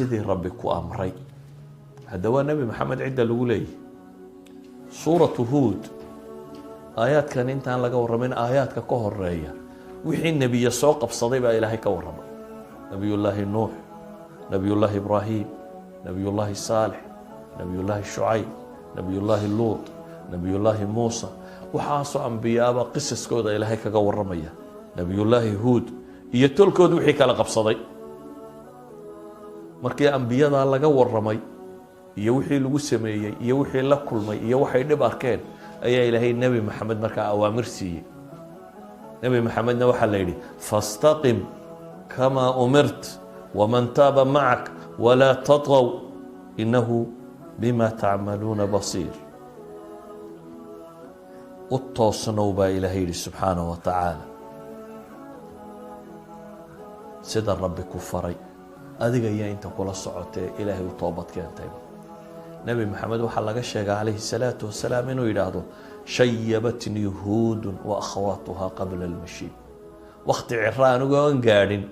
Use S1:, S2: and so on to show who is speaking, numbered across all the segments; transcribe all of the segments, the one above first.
S1: Sidii Rabbi ku amray. Hadda waa Nebi Maxamed cidda lagu leeyahy. Suuratu Huud, aayaadkan intaan laga warramin, aayaadka ka horeeya wixii nebiye soo qabsaday baa Ilaahay ka warramay: Nebiyullaahi Nuux, Nebiyullaahi Ibraahim, Nebiyullaahi Saalix, Nebiyullaahi Shucayb, Nebiyullaahi Luut, Nebiyullaahi Muusa. Waxaasoo ambiyaaba qisaskooda Ilaahay kaga warramaya. Nebiyullaahi Huud iyo tolkood wixii kala qabsaday. Markii ambiyadaa laga warramay iyo wixii lagu sameeyey iyo wixii la kulmay iyo waxay dhib arkeen, ayaa Ilaahay Nebi Maxamed markaa awaamir siiyey. Nebi Maxamedna waxaa la yidhi: فاستقم كما أمرت ومن تاب معك ولا تطغوا إنه بما تعملون بصير. U toosnow baa Ilaahay yidhi subxaanaه wa tacaala, sida Rabbi ku faray, adiga iyo inta kula socotee Ilaahay u toobad keentayba. Nebi Maxamed waxaa laga sheegaa calayhi الsalaatu wasalaam inuu yidhaahdo: شيبتني هود وأخواتها قبل المشيب. Wakti ciro anigoo aan gaadhin,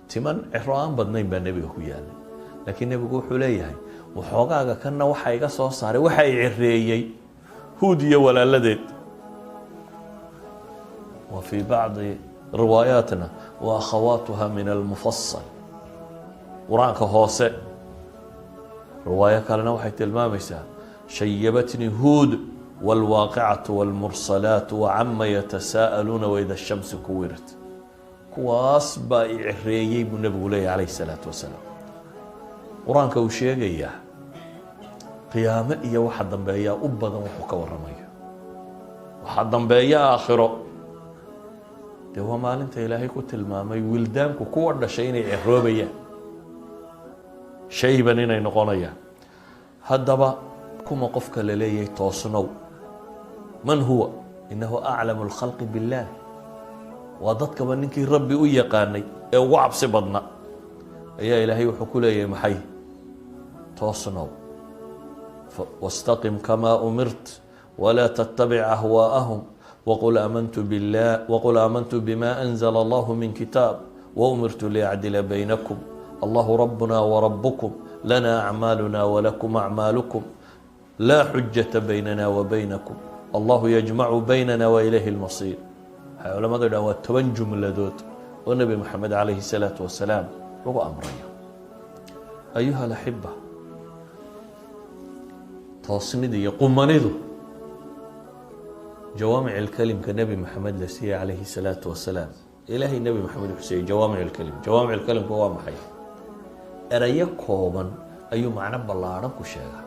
S1: timan ciro aan badnayn baa nebiga ku yaalay, laakiin nebigu wuxuu leeyahay: waxoogaaga kanna waxa iga soo saaray, waxa i cireeyey Huud iyo walaaladeed. Wa fii bacdi riwaayaatna وأخواتها من المفصل, Qur-aanka hoose. Riwaayo kalena waxay tilmaamaysaa: شيبتني هود والواقعة والمرسلات وعم يتساءلون وإذا الشمس كورت. Kuwaas baa i cireeyey buu nebigu leeyahy calayhi الsalaatu wasalaam. Qur-aanka uu sheegayaa qiyaame iyo waxa dambeeyaa u badan. Wuxuu ka waramayo waxaa dambeeya aakhiro. Dee waa maalinta Ilaahay ku tilmaamay wildaanku kuwa dhashay inay ciroobayaan, shayban inay noqonayaan. Haddaba kuma qofka la leeyahay toosnow? من هو؟ إنه أعلم الخلق بالله. Waa dadkaba ninkii Rabbi u yaqaanay ee ugu cabsi badna ayaa Ilaahay wuxuu ku leeyahay maxay? Toosnow. واستقم كما أمرت ولا تتبع أهواءهم وقل آمنت بالله وقل آمنت بما أنزل الله من كتاب وأمرت لأعدل بينكم الله ربنا وربكم لنا أعمالنا ولكم أعمالكم لا حجة بيننا وبينكم الله يجمع بيننا وإليه المصير. Waxay culamadu yidhahan waa 10 jumladood oo Nebi Maxamed calayhi الsalaatu wasalaam lagu amrayo. أيها الأحبة, toosnida iyo qumanidu, jawaamic lkelimka Nebi Maxamed la siiyey calayhi الsalaatu wasalaam, Ilaahay Nebi Maxamed wuxuu siiyey jawaamic lkelim. Jawaamic lkelimka waa maxay? Erayo kooban ayuu macno ballaadhan ku sheegaa.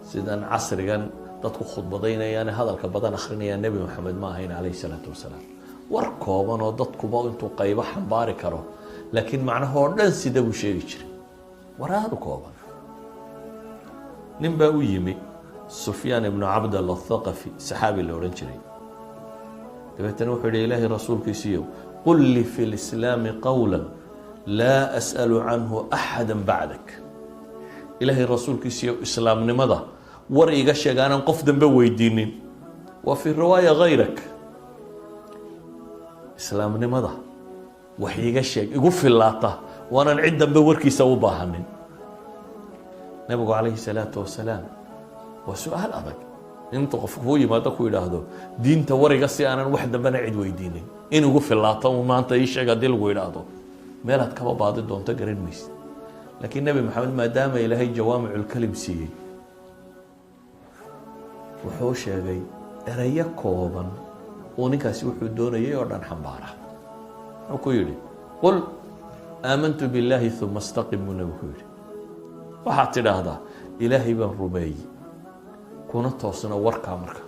S1: Sidan casrigan dadku khudbadaynayaane hadalka badan akhrinayaan Nebi Maxamed ma ahayn calayhi salaatu wasalaam. War kooban oo dadkuba intuu qaybo xambaari karo, laakiin macnahoo dhan sida buu sheegi jiray. War aada u kooban. Nin baa u yimi Sufyaan ibnu Cabdal Athaqafi, saxaabi la odhan jiray. Dabeetana wuxuu yihi: Ilaahay rasuulkiisiiyow, قل لي في الإسلام قولا لا أسأل عنه أحدا بعدك. Ilaahay rasuulkiisiiyow, islaamnimada war iga sheeg aanan qof dambe weydiinin. وفي رواية غيرك. Islaamnimada wax iiga sheeg igu filaata waanan cid dambe warkiisa u baahanin. Nabigu calayhi salaatu wasalaam, waa su-aal adag inta qof kuu yimaado ku yidhaahdo: diinta wariga si aanan wax dambena cid weydiinin in igu filaato uu maanta ii sheeg, haddii lagu yidhaahdo, meelaad kaba baadi doonto garan maysid. Laakiin Nebi Maxamed, maadaama Ilaahay jawaamiculkelim siiyey, wuxuu sheegay erayo kooban uu ninkaasi wuxuu doonayay oo dhan xambaara. Wuxuu ku yidhi: قل آمنت بالله ثم استقم buu nebigu ku yidhi. Waxaad tidhaahdaa: Ilaahay baan rumeeyey, kuna toosna. Warkaa marka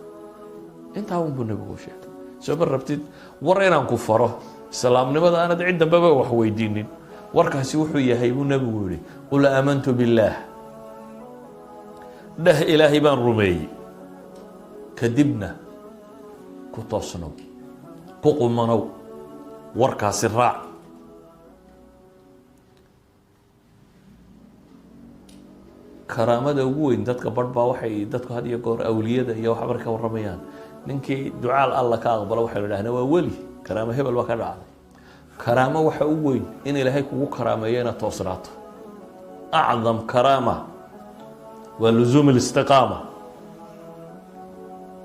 S1: intaa un buu nebigu sheegay. Soo ma rabtid war inaan ku faro islaamnimada aanad cid dambeba wax weydiinin? Warkaasi wuxuu yahay, buu nebigu yihi: قل آمنت بالله dheh, Ilaahay baan rumeeyey, kadibna ku toosnow, ku qumanow, warkaasi raac. Karaamada ugu weyn, dadka barh baa waxay dadku had iyo goor awliyada iyo wax marka ka warramayaan, ninkii ducaal Alla ka aqbalo waxaynu idhahnaa waa weli, karaamo hebel baa ka dhacday. Karaamo waxa u weyn in Ilaahay kugu karaameeyo inaad toosnaato. Acdam karaama waa luzuum اlistiqaama.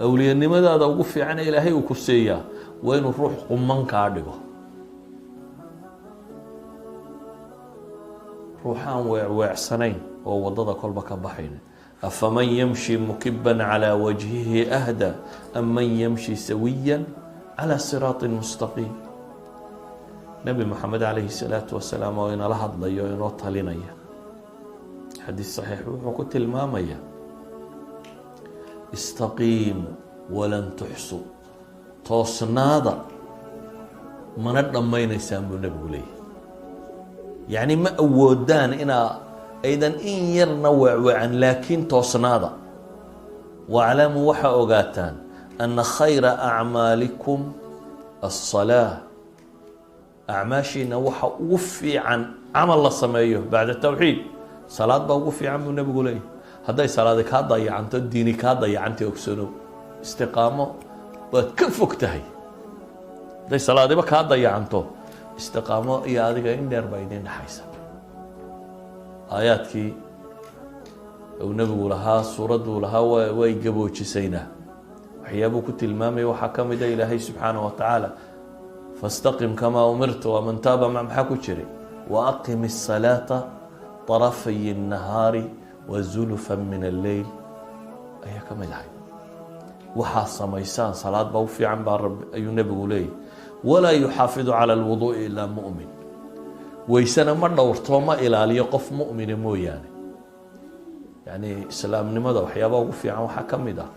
S1: Awliyanimadaada ugu fiicane Ilaahay uu ku siiyaa waa inuu ruux quman kaa dhigo, ruuxaan weecweecsanayn oo waddada kolba ka baxayn. Afaman yamshi mukiban calىa wajhihi ahda am man yamshi sawiya calى siraaطi mustaqiim? Nebi Moxamed calayhi الsalaatu wasalaam oo inala hadlayo o inoo talinaya, xadiis saxiix wuxuu ku tilmaamaya: istaqiimu walan tuxsu, toosnaada mana dhammaynaysaan, buu nebigu leeyahy. Yacni ma awoodaan inaa aydan in yarna weecweecan, laakiin toosnaada. Waclamuu, waxaa ogaataan, ana khayra acmaalikum aلsalaa, acmaashiina waxa ugu fiican camal la sameeyo bacda tawxiid salaad baa ugu fiican, buu nebigu leeyahy. Hadday salaadi kaa dayacanto, diini kaa dayacantay, ogsanow istiqaamo waad ka fog tahay. Hadday salaadiba kaa dayacanto, istiqaamo iyo adiga in dheer baa idiin dhexaysa. Aayaadkii uu nebigu lahaa, suuradduu lahaa, way gaboojisaynaa. Waxyaabuu ku tilmaamaya waxaa ka mida Ilaahay subxaanaه wa tacaala: fastaqim kamaa umirta waman taaba ma. Maxaa ku jiray? Waaqim الsalaata طarafay الnahaari wazulfa min alleyl ayaa ka mid ahay. Waxaa samaysaan salaad baa u fiican baa Rabbi, ayuu nebigu leeyahy. Walaa yuxaafidu calى اlwuduءi ilaa mu'min, waysena ma dhowrto, ma ilaaliyo qof mu'mina mooyaane. Yani islaamnimada waxyaabaha ugu fiican waxaa ka mid ah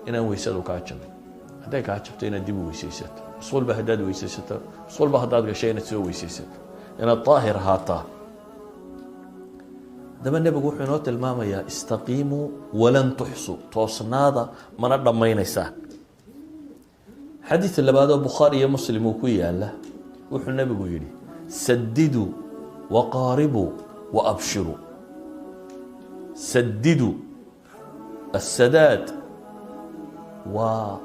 S1: inaan weysadu kaa jabin. Hadday kaa jabto, inaad dib u weysaysato. Musqulba haddaad weysaysato, musqulba haddaad gashay, inaad soo weysaysato, inaad daahir ahaataa. Haddaba nebigu wuxuu inoo tilmaamayaa: istaqiimuu walan tuxsu, toosnaada mana dhammaynaysaan. Xadiid labaad oo Bukhaari iyo Muslim uu ku yaala, wuxuu nebigu yidhi: sadiduu waqaaribuu wa abshiruu. Sadiduu, asadaad waa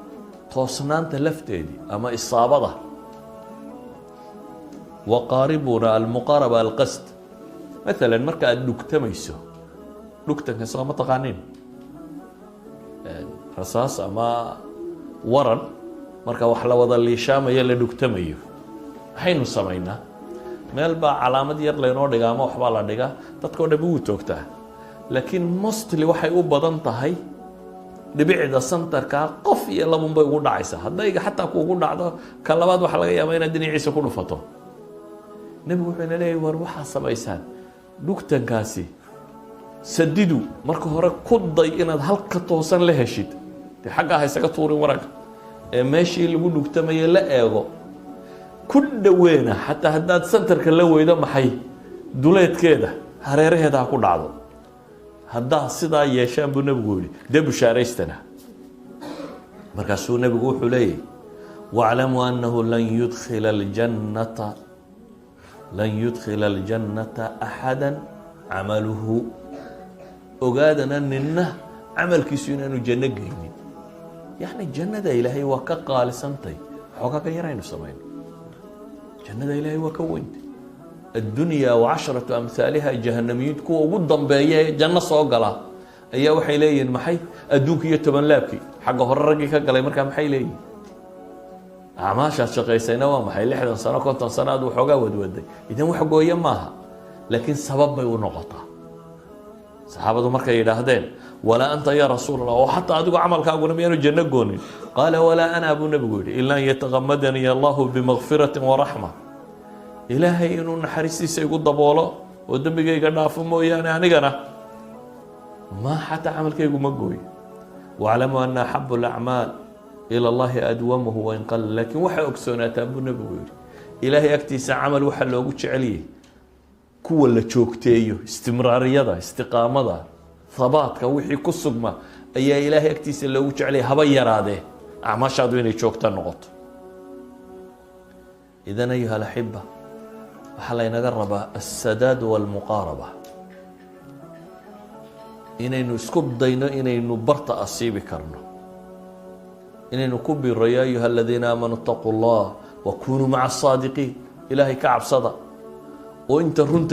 S1: toosnaanta lafteedii ama isaabada. Waqaaribuna almuqaaraba, alqasd. Maalan marka aada dhugtamayso, dhugtanka soo ma taqaanin? Rasaas ama waran marka wax la wada liishaamayo, la dhugtamayo, maxaynu samaynaa? Meel baa calaamad yar laynoo dhigaa ama waxbaa la dhigaa, dadkao dhami wuu toogtaa, laakiin mostly waxay u badan tahay dhibicda centerkaa qof iyo labun bay ugu dhacaysaa. Haddayga xataa kuugu dhacdo, ka labaad waxaa laga yaabaa inaad dhinaciisa ku dhufato. Nebigu wuxuu ina leeyahy: war waxaa samaysaan dhugtankaasi, sadidu, marka hore ku day inaad halka toosan la heshid. Dee xaggaa ha isaga tuurin waranka ee meeshii lagu dhugtamayay la eego, ku dhoweena. Xataa haddaad centerka la weydo, maxay, duleedkeeda, hareeraheeda ha ku dhacdo. Haddaa sidaa yeeshaan, buu nebigu yihi, dee bushaaraystana. Markaasuu nebigu wuxuu leeyahy: waclamuu annahu lan yudkhila aljannata axada camaluhu. Ogaadana, ninna camalkiisu inaanu janno geynin. Yacni jannada Ilaahay waa ka qaalisantay xoogaa ka yaraynu samayno. Jannada Ilaahay waa ka weyntay. Addunya wa casharatu amhaaliha. Jahanamiyiintu kuwa ugu dambeeya ee janno soo gala ayaa waxay leeyihiin maxay? Adduunka iyo toban laabkii. Xagga hore raggii ka galay markaa maxay leeyihin? Acmaashaad shaqaysayna waa maxay? 60 sano, 50 sano aad waxoogaa wadwaday, idan wax gooye maaha, laakiin sabab bay u noqotaa. Saxaabadu markay yidhaahdeen: walaa anta ya rasuul Allah, oo xataa adigu camalkaaguna miyaanu janno goonin? Qaala: walaa ana, buu nebigu yidhi, ilaa an yatagamadanii Allahu bimagfirati waraxma, Ilaahay inuu naxariistiisa igu daboolo oo dembigayga dhaafo mooyaane, anigana ma xataa camalkaygu ma gooyo. Waclamuu ana axabu alacmaal ila Allahi adwamuhu wain qala. Laakiin waxay ogsoonaataan, buu nebigu yidhi, Ilaahay agtiisa camal waxaa loogu jeceliyey kuwa la joogteeyo, istimraariyada, istiqaamada, habaadka wixii ku sugma ayaa Ilaahay agtiisa loogu jeceliyay, haba yaraadee acmaashaadu inay joogta noqoto. Idan, ayuha alaxiba, waxaa laynaga rabaa alsadaad walmuqaaraba, inaynu isku dayno inaynu barta asiibi karno, inaynu ku biro. Ya ayuha aladiina aamanuu itaquu Allah wakunuu maca asaadiqiin. Ilaahay ka cabsada oo inta runta